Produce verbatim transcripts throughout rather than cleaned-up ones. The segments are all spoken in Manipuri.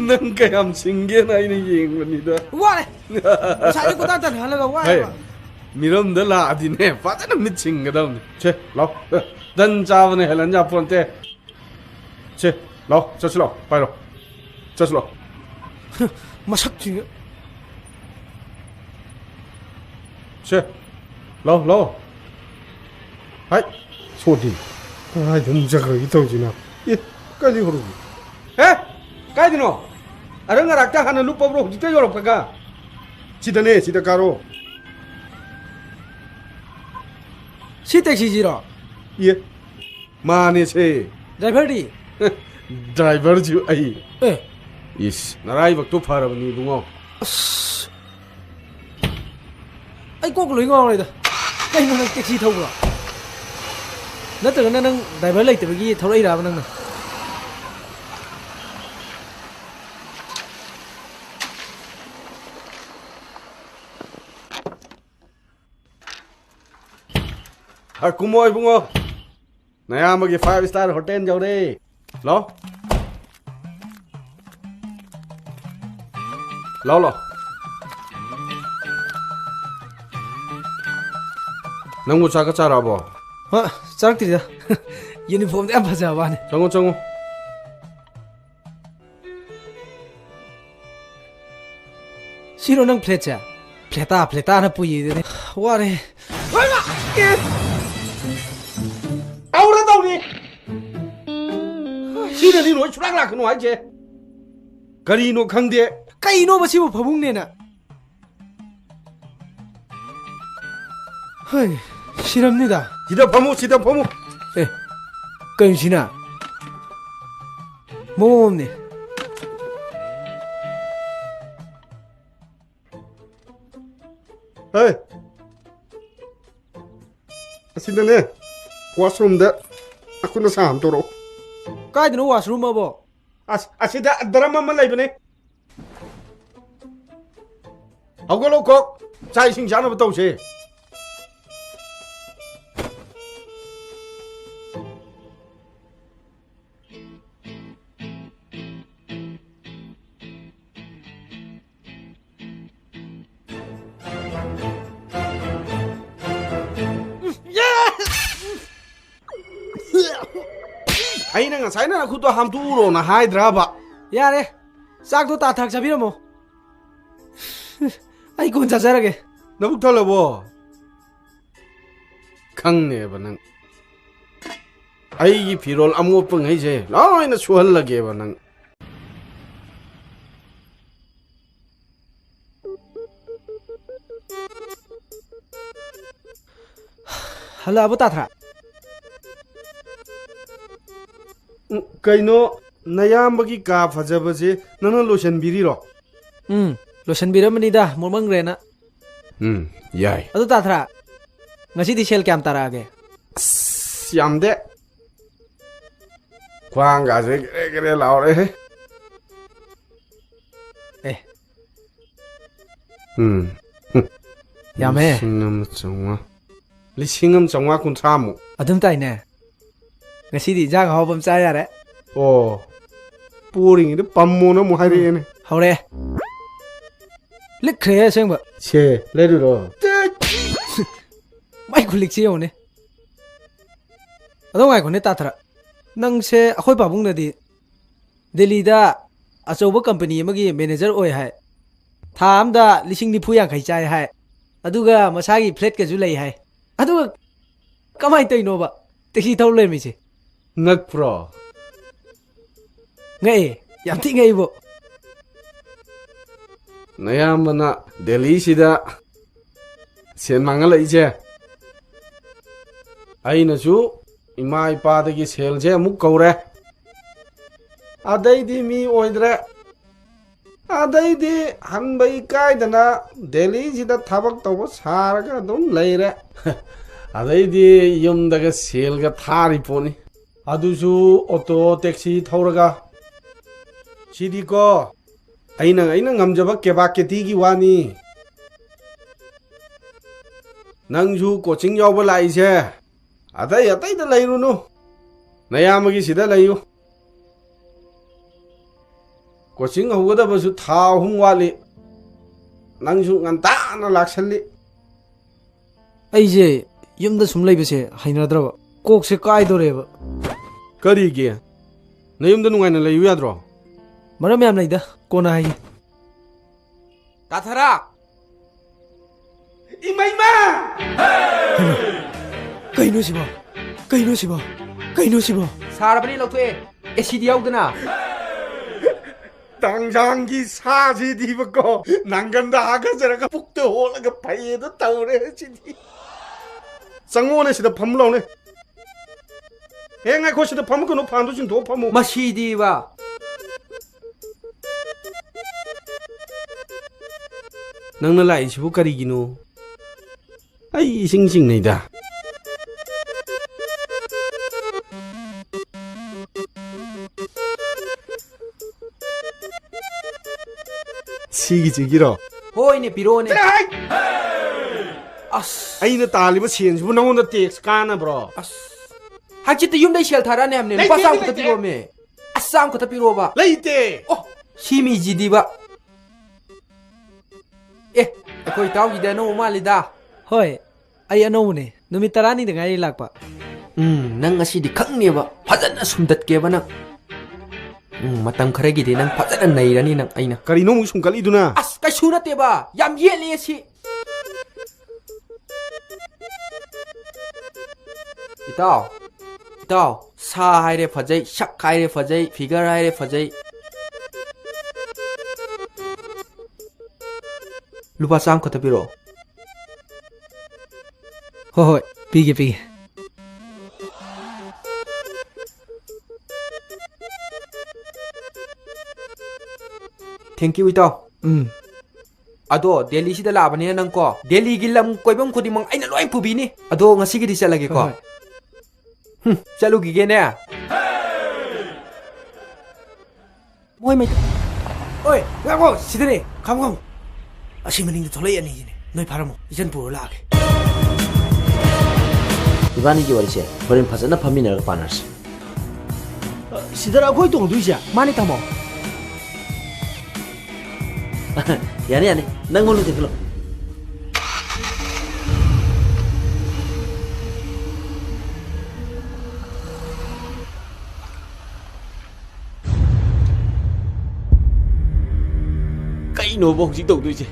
ꯅꯪ ꯀꯌꯥꯝ ꯁꯤꯡꯒꯦꯅ ꯑꯩꯅ ꯌꯦꯡꯕꯅꯤꯗ꯫ ꯋꯥꯔꯦ꯫ ꯉꯁꯥꯏꯗꯩ ꯀꯣꯏꯇꯥꯟ ꯇꯥꯟꯅꯍꯜꯂꯒ ꯍꯦ, ꯋꯥꯔꯦꯕ꯫ ꯃꯤꯔꯝꯗ ꯂꯥꯛꯑꯗꯤꯅꯦ, ꯐꯖꯅ ꯃꯤꯠ ꯁꯤꯡꯒꯗꯕꯅꯤ꯫ ꯁꯦ, ꯂꯥꯎ꯫ ꯇꯟ ꯆꯥꯕꯅ ꯍꯦꯜꯍꯟ ꯌꯥꯄꯣꯟꯇꯦ꯫ ꯁꯦ, ꯂꯥꯎ, ꯆꯠꯁꯤ ꯂꯥꯎ, ꯄꯥꯏꯔꯣ꯫ ꯆꯠꯁꯤ ꯂꯥꯎ꯫ ꯃꯁꯛꯁꯤꯒ꯫ ꯁꯦ, ꯂꯥꯎ, ꯂꯥꯎ꯫ ꯍꯥꯏ, ꯁꯣꯗꯤ꯫ ꯀꯗꯥꯏꯗ ꯑꯃꯨꯛ ꯆꯠꯈ꯭ꯔꯒꯦ ꯇꯧꯔꯤꯁꯤꯅ? ꯑꯦ, ꯀꯥꯏꯗꯩ ꯍꯧꯔꯛꯏ? ꯍꯦ? ꯀꯥꯏꯗꯅꯣ? ꯑꯔꯪ ꯑꯔꯥꯛꯇ ꯍꯥꯟꯅ ꯂꯨꯞꯄꯕ꯭ꯔꯣ, ꯍꯧꯖꯤꯛꯇ ꯌꯧꯔꯛꯄꯒ? ꯁꯤꯗꯅꯦ, ꯁꯤꯗ ꯀꯥꯔꯣ꯫ ꯁꯤ ꯇꯦꯛꯁꯤꯁꯤꯔꯣ? ꯏꯌꯦ, ꯃꯥꯅꯦ ꯁꯦ꯫ ꯗ꯭ꯔꯥꯏꯚꯔꯗꯤ? ꯗ꯭ꯔꯥꯏꯚꯔꯁꯨ ꯑꯩ꯫ ꯑꯦ꯫ ꯏꯁ, ꯅꯔꯥꯏꯕꯛꯇꯣ ꯐꯔꯕꯅꯤ ꯏꯕꯨꯡꯉꯣ꯫ ꯑꯁ꯫ ꯑꯩ ꯀꯣꯛ ꯂꯣꯏ ꯉꯥꯎꯔꯦꯗ꯫ ꯀꯩꯅꯣ, ꯅꯪ ꯇꯦꯛꯁꯤ ꯊꯧꯕ꯭ꯔꯣ? ꯅꯠꯇ꯭ꯔꯒꯅ ꯅꯪ ꯗ꯭ꯔꯥꯏꯚꯔ ꯂꯩꯇꯕꯒꯤ ꯊꯧꯔꯛꯏꯔꯕ ꯅꯪꯅ? ꯍꯥ, ꯀꯨꯝꯃꯣ ꯏꯕꯨꯡꯉꯣ꯫ ꯅꯌꯥꯝꯕꯒꯤ five star hotel ꯌꯧꯔꯦ꯫ ꯂꯥꯎ꯫ ꯂꯥꯎ, ꯂꯥꯎ꯫ ꯅꯪꯕꯨ ꯆꯥꯛꯀ ꯆꯥꯔꯛꯑꯕꯣ? ꯍ, ꯆꯥꯔꯛꯇ꯭ꯔꯤꯗ꯫ Uniformꯗꯤ ꯌꯥꯝ ꯐꯖꯕ ꯋꯥꯅꯤ꯫ ꯆꯪꯉꯣ, ꯆꯪꯉꯣ꯫ ꯁꯤꯔꯣ ꯅꯪ flatꯁꯦ? Flatꯇ, flatꯇꯅ ꯄꯨꯏꯌꯦꯗꯨꯅꯤ꯫ ꯋꯥꯔꯦ꯫ ꯍꯣꯏꯃ! ꯑꯦ! ꯇꯧꯔꯦ, ꯇꯧꯔꯦ! ꯁꯤꯗꯗꯤ ꯅꯣꯏ ꯁꯨꯡꯂꯥꯛ ꯂꯥꯛꯀꯅꯨ ꯍꯥꯏꯁꯦ꯫ ꯀꯔꯤꯅꯣ ꯈꯪꯗꯦ꯫ ꯀꯩꯅꯣꯕ ꯁꯤꯕꯨ ꯐꯃꯨꯡꯅꯦꯅ? ꯍꯩ, ꯁꯤꯔꯝꯅꯤꯗ꯫ ꯁꯤꯗ ꯐꯝꯃꯨ, ꯁꯤꯗ ꯐꯝꯃꯨ꯫ ꯑꯦ, ꯀꯩꯅꯣ ꯁꯤꯅ? ꯃꯑꯣꯡ ꯑꯃꯅꯤ꯫ ꯍꯦ! ꯑꯁꯤꯗꯅꯦ, washroomꯗ ꯅꯈꯨꯠ ꯅꯁꯥ ꯍꯥꯝꯗꯣꯔꯛꯑꯣ꯫ ꯀꯥꯏꯗꯅꯣ washroom ꯑꯕꯣ? ꯑꯁ, ꯑꯁꯤꯗ ꯗ꯭ꯔꯝ ꯑꯃ ꯂꯩꯕꯅꯦ꯫ ꯍꯧꯒꯠꯂꯣ ꯀꯣꯛ, ꯆꯥꯛ ꯏꯁꯤꯡ ꯆꯥꯅꯕ ꯇꯧꯁꯦ꯫ ꯑꯩꯅ ꯉꯁꯥꯏꯅ ꯅꯈꯨꯠꯇꯣ ꯍꯥꯝꯗꯣꯛꯎꯔꯣꯅ ꯍꯥꯏꯗ꯭ꯔꯕ? ꯌꯥꯔꯦ, ꯆꯥꯛꯇꯣ ꯇꯥꯊꯛ ꯆꯥꯕꯤꯔꯝꯃꯣ꯫ ꯑꯩ ꯀꯣꯟ ꯆꯥꯖꯔꯒꯦ꯫ ꯅꯕꯨꯛ ꯊꯜꯂꯕꯣ? ꯈꯪꯅꯦꯕ ꯅꯪ꯫ ꯑꯩꯒꯤ ꯐꯤꯔꯣꯜ ꯑꯃꯣꯠꯄꯉꯩꯁꯦ ꯂꯣꯏꯅ ꯁꯨꯍꯜꯂꯒꯦꯕ ꯅꯪ꯫ ꯍꯜꯂꯛꯑꯕꯣ, ꯇꯥꯊ꯭ꯔꯥ? ꯎꯝ, ꯀꯩꯅꯣ, ꯅꯌꯥꯝꯕꯒꯤ ꯀꯥ ꯐꯖꯕꯁꯦ ꯅꯪꯅ ꯂꯣꯏꯁꯟꯕꯤꯔꯤꯔꯣ? ꯎꯝ, ꯂꯣꯏꯁꯟꯕꯤꯔꯝꯕꯅꯤꯗ, ꯃꯣꯠꯃꯟꯈ꯭ꯔꯦꯅ꯫ ꯎꯝ, ꯌꯥꯏ꯫ ꯑꯗꯨ ꯇꯥꯊ꯭ꯔꯥ, ꯉꯁꯤꯗꯤ ꯁꯦꯜ ꯀꯌꯥꯝ ꯇꯥꯔꯛꯑꯒꯦ? ꯑꯁ, ꯌꯥꯝꯗꯦ꯫ ꯈ꯭ꯋꯥꯡꯒꯥꯁꯦ ꯒꯦꯔꯦ ꯒꯦꯔꯦ ꯂꯥꯎꯔꯦꯍꯦ꯫ ꯑꯦ꯫ ꯎꯝ꯫ ꯌꯥꯝꯃꯦ꯫ ꯂꯤꯁꯤꯡ ꯑꯃ ꯆꯥꯝꯃꯉꯥ꯫ ꯂꯤꯁꯤꯡ ꯑꯃ ꯆꯥꯝꯃꯉꯥ ꯀꯨꯟꯊ꯭ꯔꯥꯃꯨꯛ꯫ ꯑꯗꯨꯝ ꯇꯥꯏꯅꯦ꯫ ꯉꯁꯤꯗꯤ ꯏꯟꯖꯥꯡ ꯑꯍꯥꯎꯕ ꯑꯃ ꯆꯥ ꯌꯥꯔꯦ꯫ ꯑꯣ꯫ ꯄꯣꯔꯤꯉꯩꯗ ꯄꯝꯃꯣꯅ ꯑꯃꯨꯛ ꯍꯥꯏꯔꯛꯑꯦꯅꯦ꯫ ꯎꯝ, ꯍꯧꯔꯛꯑꯦ꯫ ꯂꯤꯛꯈ꯭ꯔꯦꯍꯦ ꯑꯁꯦꯡꯕ꯫ ꯁꯦ, ꯂꯩꯔꯨꯔꯣ꯫ ꯃꯥꯏ ꯈꯨꯂꯤꯛꯁꯤ ꯌꯦꯡꯉꯨꯅꯦ꯫ ꯑꯗꯣ ꯉꯥꯏꯈꯣꯅꯦ ꯇꯥꯊ꯭ꯔ, ꯅꯪꯁꯦ ꯑꯩꯈꯣꯏ ꯄꯥꯕꯨꯡꯅꯗꯤ ꯗꯦꯜꯂꯤꯗ ꯑꯆꯧꯕ ꯀꯝꯄꯅꯤ ꯑꯃꯒꯤ ꯃꯦꯅꯦꯖꯔ ꯑꯣꯏ ꯍꯥꯏ, ꯊꯥ ꯑꯝꯗ ꯂꯤꯁꯤꯡ ꯅꯤꯐꯨ ꯌꯥꯡꯈꯩ ꯆꯥꯏ ꯍꯥꯏ, ꯑꯗꯨꯒ ꯃꯁꯥꯒꯤ ꯐ꯭ꯂꯦꯠꯀꯁꯨ ꯂꯩ ꯍꯥꯏ꯫ ꯑꯗꯨꯒ ꯀꯃꯥꯏꯅ ꯇꯧꯔꯤꯅꯣꯕ ꯇꯦꯛꯁꯤ ꯊꯧ ꯂꯩꯔꯝꯃꯤꯁꯦ? ꯉꯛꯄ꯭ꯔꯣ? ꯉꯛꯑꯦ, ꯌꯥꯝ ꯊꯤ ꯉꯛꯏꯕꯣ꯫ ꯅꯌꯥꯝꯕꯅ ꯗꯦꯜꯂꯤꯁꯤꯗ ꯁꯦꯟ ꯃꯥꯡꯍꯜꯂꯛꯏꯁꯦ꯫ ꯑꯩꯅꯁꯨ ꯏꯃꯥ ꯏꯄꯥꯗꯒꯤ ꯁꯦꯜꯁꯦ ꯑꯃꯨꯛ ꯀꯧꯔꯦ꯫ ꯑꯗꯩꯗꯤ ꯃꯤ ꯑꯣꯏꯗ꯭ꯔꯦ꯫ ꯑꯗꯩꯗꯤ ꯍꯟꯕ ꯏꯀꯥꯏꯗꯅ ꯗꯦꯜꯂꯤꯁꯤꯗ ꯊꯕꯛ ꯇꯧꯕ ꯁꯥꯔꯒ ꯑꯗꯨꯝ ꯂꯩꯔꯦ꯫ ꯑꯗꯩꯗꯤ ꯌꯨꯝꯗꯒ ꯁꯦꯜꯒ ꯊꯥꯔꯤ ꯄꯣꯠꯅꯤ꯫ ꯑꯗꯨꯁꯨ ꯑꯣꯇꯣ ꯇꯦꯛꯁꯤ ꯊꯧꯔꯒ꯫ ꯁꯤꯗꯤꯀꯣ ꯑꯩꯅ, ꯑꯩꯅ ꯉꯝꯖꯕ ꯀꯦꯕꯥꯀꯦꯇꯤꯒꯤ ꯋꯥꯅꯤ꯫ ꯅꯪꯁꯨ ꯀꯣꯆꯤꯡ ꯌꯥꯎꯕ ꯂꯥꯛꯏꯁꯦ ꯑꯇꯩ ꯑꯇꯩꯗ ꯂꯩꯔꯨꯅꯨ, ꯅꯌꯥꯝꯕꯒꯤ ꯁꯤꯗ ꯂꯩꯌꯨ꯫ ꯀꯣꯆꯤꯡ ꯍꯧꯒꯗꯕꯁꯨ ꯊꯥ ꯑꯍꯨꯝ ꯋꯥꯠꯂꯤ, ꯅꯪꯁꯨ ꯉꯟꯇꯥꯅ ꯂꯥꯛꯁꯜꯂꯤ꯫ ꯑꯩꯁꯦ ꯌꯨꯝꯗ ꯁꯨꯝ ꯂꯩꯕꯁꯦ ꯍꯩꯅꯗ꯭ꯔꯕ, ꯀꯣꯛꯁꯦ ꯀꯥꯏꯗꯣꯔꯦꯕ꯫ ꯀꯔꯤꯒꯤ? ꯅꯌꯨꯝꯗ ꯅꯨꯡꯉꯥꯏꯅ ꯂꯩꯌꯨ ꯌꯥꯗ꯭ꯔꯣ? ꯃꯔꯝ ꯌꯥꯝ ꯂꯩꯗ, ꯀꯣꯟꯅ ꯍꯥꯏꯒꯦ꯫ ꯇꯥꯊꯔꯥ! ꯏꯃꯩꯃ! ꯀꯩꯅꯣ ꯁꯤꯕꯣ? ꯀꯩꯅꯣ ꯁꯤꯕꯣ? ꯀꯩꯅꯣ ꯁꯤꯕꯣ? ꯁꯥꯔꯕꯅꯤ, ꯂꯧꯊꯣꯛꯑꯦ꯫ ꯑꯦꯁꯤꯗꯤ ꯌꯥꯎꯗꯅ꯫ ꯇꯥꯡꯖꯥꯡꯒꯤ ꯁꯥꯁꯤꯗꯤꯕꯀꯣ, ꯅꯪꯒꯟꯗ ꯍꯥꯒꯠꯆꯔꯒ ꯄꯨꯛꯇ ꯍꯣꯜꯂꯒ ꯐꯩꯌꯦꯗꯣ ꯇꯧꯔꯦ ꯁꯤꯗꯤ꯫ ꯆꯪꯉꯛꯑꯣꯅꯦ, ꯁꯤꯗ ꯐꯝꯃꯨ ꯂꯥꯎꯅꯦ꯫ ꯍꯦ, ꯉꯥꯏꯈꯣ, ꯁꯤꯗ ꯐꯝꯃꯨ ꯀꯩꯅꯣ, ꯐꯥꯟꯗꯣ ꯆꯤꯡꯊꯣꯛꯑ ꯐꯝꯃꯨ꯫ ꯃꯁꯤꯗꯤꯕ꯫ ꯅꯪꯅ ꯂꯥꯛꯏꯁꯤꯕꯨ ꯀꯔꯤꯒꯤꯅꯣ? ꯑꯩ ꯏꯁꯤꯡ ꯆꯤꯡꯅꯩꯗ꯫ ꯁꯤꯒꯤꯁꯤꯒꯤꯔꯣ? ꯍꯣꯏꯅꯦ, ꯄꯤꯔꯛꯑꯣꯅꯦ꯫ ꯆꯠꯂꯣ ꯍꯥꯏ! ꯑꯁ꯫ ꯑꯩꯅ ꯇꯥꯜꯂꯤꯕ ꯁꯦꯟꯁꯤꯕꯨ ꯅꯉꯣꯟꯗ ꯇꯦꯛꯁ ꯀꯥꯟꯅꯕ꯭ꯔꯣ? ꯑꯁ꯫ ꯍꯪꯆꯤꯠꯇ ꯌꯨꯝꯗꯩ ꯁꯦꯜ ꯊꯥꯔꯛꯑꯅꯤ ꯍꯥꯏꯕꯅꯦ꯫ ꯂꯨꯄꯥ ꯂꯩꯇꯦ, ꯆꯥꯝ ꯈꯛꯇ ꯂꯩꯇꯦ꯫ ꯄꯤꯔꯛꯑꯣꯃꯦ꯫ ꯑꯁ, ꯆꯥꯝ ꯈꯛꯇ ꯄꯤꯔꯛꯑꯣꯕ꯫ ꯂꯩꯇꯦ꯫ ꯑꯣ, ꯁꯤ ꯃꯤꯁꯤꯗꯤꯕ꯫ ꯑꯦ, ꯑꯩꯈꯣꯏ ꯏꯇꯥꯎꯒꯤꯗꯤ ꯑꯅꯧꯕ ꯃꯥꯜꯂꯤꯗ꯫ ꯍꯣꯏ, ꯑꯩ ꯑꯅꯧꯕꯅꯦ꯫ ꯅꯨꯃꯤꯠ ꯇꯔꯥꯅꯤꯗ ꯉꯥꯏꯔꯤ ꯂꯥꯛꯄ꯫ ꯎꯝ, ꯅꯪ ꯉꯁꯤꯗꯤ ꯈꯪꯅꯦꯕ꯫ ꯐꯖꯅ ꯁꯨꯝꯗꯠꯀꯦꯕ ꯅꯪ꯫ ꯎꯝ, ꯃꯇꯝ ꯈꯔꯒꯤꯗꯤ ꯅꯪ ꯐꯖꯅ ꯅꯩꯔꯅꯤ ꯅꯪ ꯑꯩꯅ꯫ ꯀꯔꯤꯅꯣ ꯑꯃꯨꯛ ꯁꯨꯝꯀꯠꯂꯤꯗꯨꯅ? ꯑꯁ, ꯀꯩꯁꯨ ꯅꯠꯇꯦꯕ꯫ ꯌꯥꯝ ꯌꯦꯠꯂꯦ ꯁꯤ꯫ ꯏꯇꯥꯎ, ꯏꯇꯥꯎ, ꯁꯥ ꯍꯥꯏꯔꯦ ꯐꯖꯩ, ꯁꯛ ꯍꯥꯏꯔꯦ ꯐꯖꯩ, ꯐꯤꯒꯔ ꯍꯥꯏꯔꯦ ꯐꯖꯩ꯫ ꯂꯨꯄꯥ ꯆꯥꯝ ꯈꯛꯇ ꯄꯤꯔꯛꯑꯣ꯫ ꯍꯣꯏ, ꯍꯣꯏ, ꯄꯤꯒꯦ, ꯄꯤꯒꯦ꯫ Thank you, ꯏꯇꯥꯎ꯫ ꯎꯝ꯫ ꯑꯗꯣ ꯗꯦꯜꯂꯤꯁꯤꯗ ꯂꯥꯛꯑꯕꯅꯤꯅ ꯅꯪꯀꯣ, ꯗꯦꯜꯂꯤꯒꯤ ꯂꯝ ꯀꯣꯏꯐꯝ ꯈꯨꯗꯤꯡꯃꯛ ꯑꯩꯅ ꯂꯣꯏ ꯄꯨꯕꯤꯅꯤ꯫ ꯑꯗꯣ ꯉꯁꯤꯒꯤꯗꯤ ꯆꯠꯂꯒꯦꯀꯣ꯫ ꯍꯣꯏ, ꯍꯣꯏ꯫ ꯍꯨꯝ, ꯆꯠꯂꯨꯈꯤꯒꯦꯅꯦ꯫ ꯃꯣꯏ ꯃꯩ-, ꯑꯣꯏ, ꯉꯥꯏꯈꯣ, ꯁꯤꯗꯅꯦ꯫ ꯈꯥꯝꯃꯣ, ꯈꯥꯝꯃꯣ꯫ ꯑꯁꯤ ꯃꯅꯤꯡꯗ ꯊꯣꯛꯂꯛꯏ ꯑꯅꯤꯁꯤꯅꯦ꯫ ꯅꯣꯏ ꯐꯥꯔꯝꯃꯣ, ꯏꯆꯟ ꯄꯨꯔ ꯂꯥꯛꯑꯒꯦ꯫ ꯏꯕꯥꯅꯤꯒꯤ ꯋꯥꯔꯤꯁꯦ ꯍꯣꯔꯦꯟ ꯐꯖꯅ ꯐꯝꯃꯤꯟꯅꯔꯒ ꯄꯥꯅꯔꯁꯤ꯫ ꯁꯤꯗꯔ ꯑꯩꯈꯣꯏ ꯇꯣꯡꯗꯣꯏꯁꯦ? ꯃꯥꯅꯤ, ꯇꯥꯃꯣ꯫ ꯌꯥꯅꯤ, ꯌꯥꯅꯤ꯫ ꯅꯪ ꯃꯅꯨꯡ ꯆꯪꯁꯤꯜꯂꯣ꯫ ꯀꯩꯅꯣꯕ ꯍꯧꯖꯤꯛ ꯇꯧꯗꯣꯏꯁꯦ?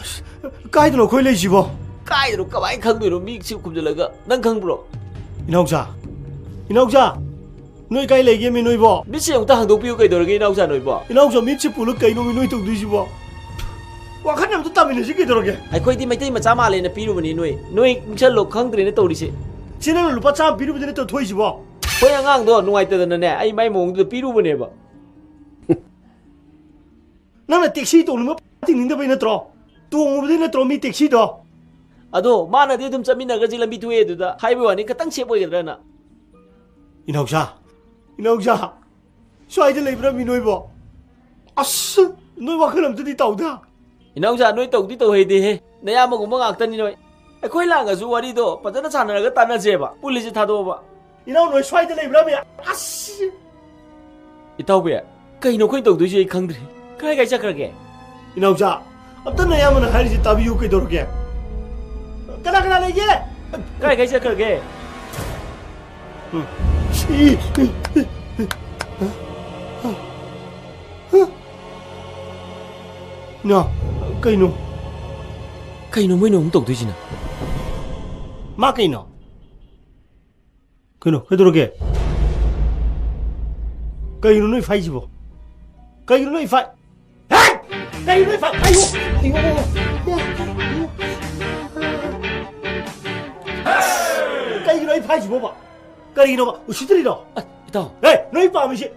ꯑꯁ, ꯀꯥꯏꯗꯅꯣ ꯑꯩꯈꯣꯏ ꯂꯩꯁꯤꯕꯣ? ꯀꯥꯏꯗꯅꯣ ꯀꯃꯥꯏꯅ ꯈꯪꯗꯣꯏꯅꯣ? ꯃꯤꯁꯤ ꯈꯨꯝꯖꯤꯜꯂꯒ ꯅꯪ ꯈꯪꯕ꯭ꯔꯣ? ꯏꯅꯥꯎꯆꯥ, ꯏꯅꯥꯎꯆꯥ, ꯅꯣꯏ ꯀꯥꯏ ꯂꯩꯒꯦꯃꯤ ꯅꯣꯏꯕꯣ? ꯃꯤꯠꯁꯦ ꯑꯃꯨꯛꯇ ꯍꯥꯡꯗꯣꯛꯄꯤꯌꯨ ꯀꯩꯗꯧꯔꯒꯦ ꯏꯅꯥꯎꯆꯥ ꯅꯣꯏꯕꯣ? ꯏꯅꯥꯎꯆꯥ, ꯃꯤꯠꯁꯦ ꯄꯨꯜꯂ ꯀꯩꯅꯣꯃꯤ ꯅꯣꯏ ꯇꯧꯗꯣꯏꯁꯤꯕꯣ? ꯋꯥꯈꯜ ꯑꯝꯇ ꯇꯥꯃꯤꯟꯅꯁꯤ ꯀꯩꯗꯧꯔꯒꯦ? ꯑꯩꯈꯣꯏꯗꯤ ꯃꯩꯇꯩ ꯃꯆꯥ ꯃꯥꯜꯂꯦꯅ ꯄꯤꯔꯨꯕꯅꯤ ꯅꯣꯏ꯫ ꯅꯣꯏ ꯅꯤꯡꯁꯜꯂꯣ ꯈꯪꯗ꯭ꯔꯦꯅ ꯇꯧꯔꯤꯁꯦ꯫ ꯁꯤ ꯅꯪꯅ ꯂꯨꯄꯥ ꯆꯥꯝꯃ ꯄꯤꯔꯨꯕꯗꯤ ꯅꯠꯇ꯭ꯔꯣ ꯊꯣꯛꯏꯁꯤꯕꯣ? ꯍꯣꯏ ꯑꯉꯥꯡꯗꯣ ꯅꯨꯡꯉꯥꯏꯇꯗꯅꯅꯦ ꯑꯩ ꯃꯥꯏ ꯃꯑꯣꯡꯗꯨꯗ ꯄꯤꯔꯨꯕꯅꯦꯕ꯫ ꯅꯪꯅ ꯇꯦꯛꯁꯤ ꯇꯣꯡꯅꯤꯡꯕ ꯇꯤꯡꯅꯤꯡꯗꯕꯩ ꯅꯠꯇ꯭ꯔꯣ? ꯇꯣꯡꯉꯨꯕꯗꯩ ꯅꯠꯇ꯭ꯔꯣ ꯃꯤ ꯇꯦꯛꯁꯤꯗꯣ? ꯑꯗꯣ ꯃꯥꯅꯗꯤ ꯑꯗꯨꯝ ꯆꯠꯃꯤꯟꯅꯒ꯭ꯔꯁꯤ ꯂꯝꯕꯤ ꯊꯣꯛꯑꯦ ꯑꯗꯨꯗ ꯍꯥꯏꯕꯩ ꯋꯥꯅꯤ ꯈꯤꯇꯪ ꯁꯦꯞ ꯑꯣꯏꯒꯗ꯭ꯔꯅ꯫ ꯏꯅꯥꯎꯆꯥ, ꯏꯅꯥꯎꯆꯥ, ꯁ꯭ꯋꯥꯏꯗ ꯂꯩꯕ꯭ꯔꯥ ꯃꯤ ꯅꯣꯏꯕꯣ? ꯑꯁ, ꯅꯣꯏ ꯋꯥꯈꯜ ꯑꯝꯇꯗꯤ ꯇꯧꯗ꯫ ꯏꯅꯥꯎꯆꯥ, ꯅꯣꯏ ꯇꯧꯗꯤ ꯇꯧꯍꯩꯗꯦꯍꯦ꯫ ꯅꯌꯥꯝꯕꯒꯨꯝꯕ ꯉꯥꯛꯇꯅꯤ ꯅꯣꯏ꯫ ꯑꯩꯈꯣꯏ ꯂꯥꯡꯉꯁꯨ ꯋꯥꯔꯤꯗꯣ ꯐꯖꯅ ꯁꯥꯟꯅꯔꯒ ꯇꯥꯟꯅꯁꯦꯕ꯫ ꯄꯨꯂꯤꯁꯁꯦ ꯊꯥꯗꯣꯛꯑꯕ꯫ ꯏꯅꯥꯎ ꯅꯣꯏ ꯁ꯭ꯋꯥꯏꯗ ꯂꯩꯕ꯭ꯔꯥꯃꯤ? ꯑꯁ! ꯏꯇꯥꯎꯕꯤ, ꯀꯩꯅꯣ ꯑꯩꯈꯣꯏ ꯇꯧꯗꯣꯏꯁꯦ ꯑꯩ ꯈꯪꯗ꯭ꯔꯦ꯫ ꯀꯥꯏ ꯀꯥꯏ ꯆꯠꯈ꯭ꯔꯒꯦ? ꯏꯅꯥꯎꯆꯥ, ꯑꯝꯇ ꯅꯌꯥꯝꯕꯅ ꯍꯥꯏꯔꯤꯁꯤ ꯇꯥꯕꯤꯌꯨ ꯀꯩꯗꯧꯔꯒꯦ? ꯀꯅꯥ ꯀꯅꯥ ꯂꯩꯒꯦ? ꯀꯥꯏ ꯀꯥꯏ ꯆꯠꯈ꯭ꯔꯒꯦ? ꯎꯝ꯫ ꯏꯅꯥꯎ, ꯀꯩꯅꯣ? ꯀꯩꯅꯣ ꯃꯣꯏꯅ ꯑꯃꯨꯛ ꯇꯧꯗꯣꯏꯁꯤꯅ? ꯃꯥ ꯀꯩꯅꯣ? ꯀꯩꯅꯣ? ꯀꯩꯗꯧꯔꯒꯦ? ꯀꯩꯅꯣ ꯅꯣꯏ ꯐꯥꯏꯁꯤꯕꯣ? ꯀꯩꯅꯣ ꯅꯣꯏ ꯐꯥꯏ-, ꯍꯦꯠ! ꯀꯩꯅꯣ ꯅꯣꯏ ꯐꯥꯏ-, ꯑꯌꯣ! ꯑꯌꯣ! ꯀꯩꯒꯤꯅꯣ ꯑꯩ ꯐꯥꯏꯁꯤꯕꯣꯕ? ꯀꯔꯤꯒꯤꯅꯣꯕ? ꯎꯁꯤꯠꯇ꯭ꯔꯤꯔꯣ? ꯑ, ꯏꯇꯥꯎ꯫ ꯍꯦ, ꯅꯣꯏ ꯄꯥꯝꯃꯤꯁꯤ꯫